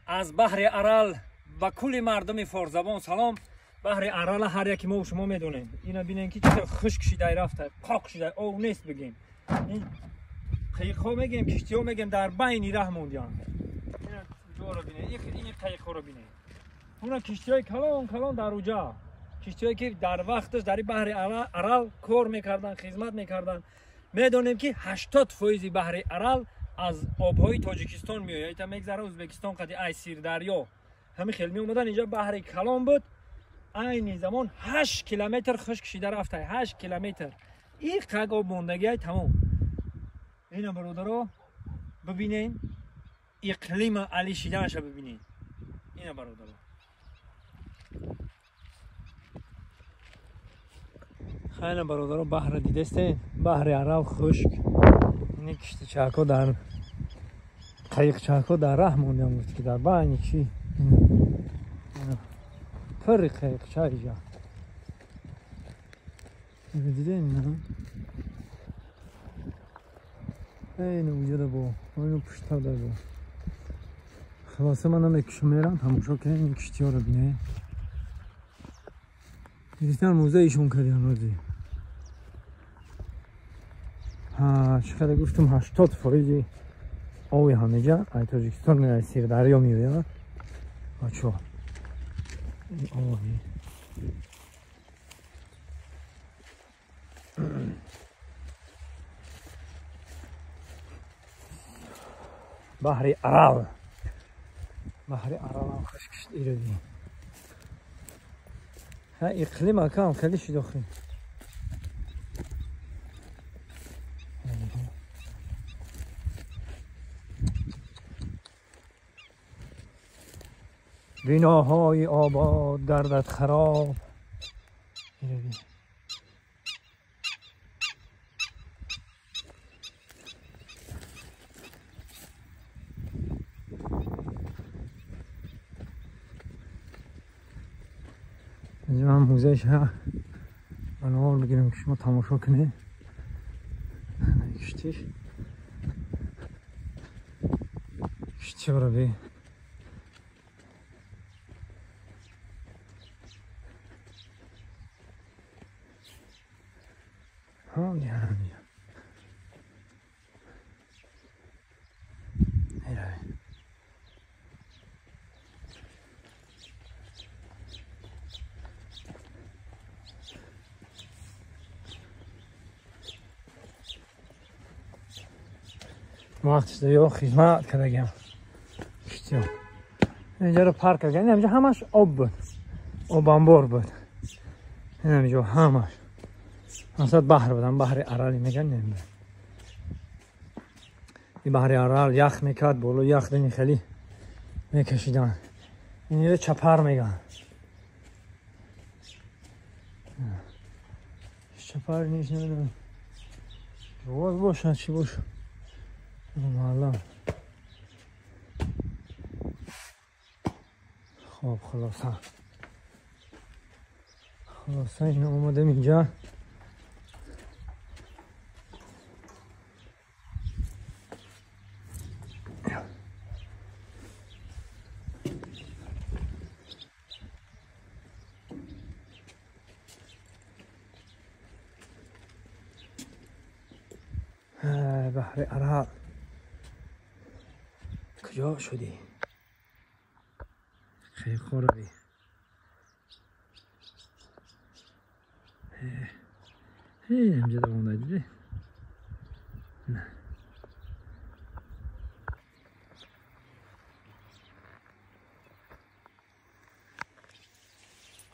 Аз баҳри Арал ба кулли мардуми форсзабон салом. Баҳри Арала ҳар яки мо шумо медонем. Ина бинем ки чӣ хушк шидай рафта, қоқ шидай, об нест бигем. Ин қайиқҳо мегем, киштиҳо мегем дар байни раҳ мондианд. Ина ҷоро бинем, ин қайиқҳоро бинем. Уна киштиҳои калон калон дар уҷа. Киштиҳое ки дар вақташ дар баҳри Арал кор мекарданд, хизмат мекарданд. Медонем ки 80% баҳри Арал аз обҳои Тоҷикистон меояд. Ита мегзара Ӯзбекистон қади ай Сирдарё. Ҳамин хел меомадан инҷа баҳри калон буд. Айни замон 8 километр хушк шида рафта, 8 километр. Ин қаг об мондагиай тамом. Ина бародаро бибинен, иқлима али шиданаша бибинен. Ина бародаро. Хайна бародаро баҳра дидестен, баҳри Арал хушк. Ин киштичако дар қайиқчако дар раҳ мондиам, гуфт ки дар байни чи пури қайиқча иҷа. Диден на? Ин уҷада бо, ин пушта да бо. Хулоса ман намекушам мерам, тамошо кунем ин киштиҳоро бинем. Гирифтан музеишон кардиан рози. Чӣ қадар гуфтам 80% оби ҳамеҷа ай Тоҷикистон меояд, Сирдарё меояд. Бачо ин оби баҳри Арал. Баҳри Аралам хушк шуд ироди. Ҳа иқлим акам хеле шуд охи. биноҳои обод гардад хароб. Ман музеаш ман бигирам ки шумо тамошо кунед. Киштиш киштиҳоро би вақтишда ё хизмат кардагиам киштиҳо. Инҷаро парк кардагиам. Инҷа ҳамаш об буд, обанбор буд. Инҷо ҳамаш масалан баҳр буд, баҳри Арали меган. Ин баҳри Арал ях мекард, боло ях дини хеле мекашидан. Инро чапар меган. Чапар нест, намедонам боз бошад чӣ бошад. Маълум. Хоб, хулоса ин омадем инҷа. баҳри Арал куҷо шудӣ? Қайиқҳоро би. Инҷа давонда диди?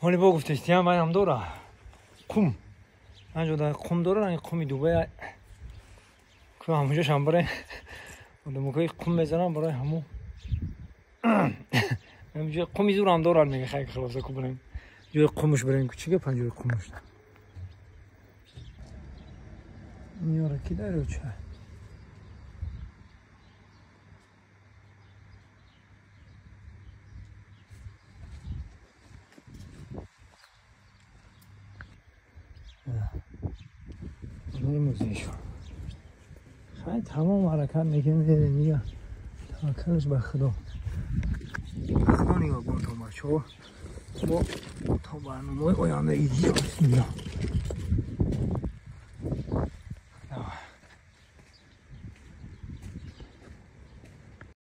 Ҳоли бо гуфтестиям вайам дора қум. Анҷо қум дора, ин қуми Дубай ку ҳамонҷошам барои одамокои қум мезанам, барои ҳамун қуми зурам дорад мега. Хай хулоса ку барем ҷои қумуш барем. Ку чӣ гапан ҷои қумуш? Ёра ки дарёча? Музеишон хай тамом ҳаракат мекунем, мерем. Мига таваккалш ба Худо. Худо нигаҳбонтон, бачаҳо. Мо то барномаҳои оянда. Бисмилла.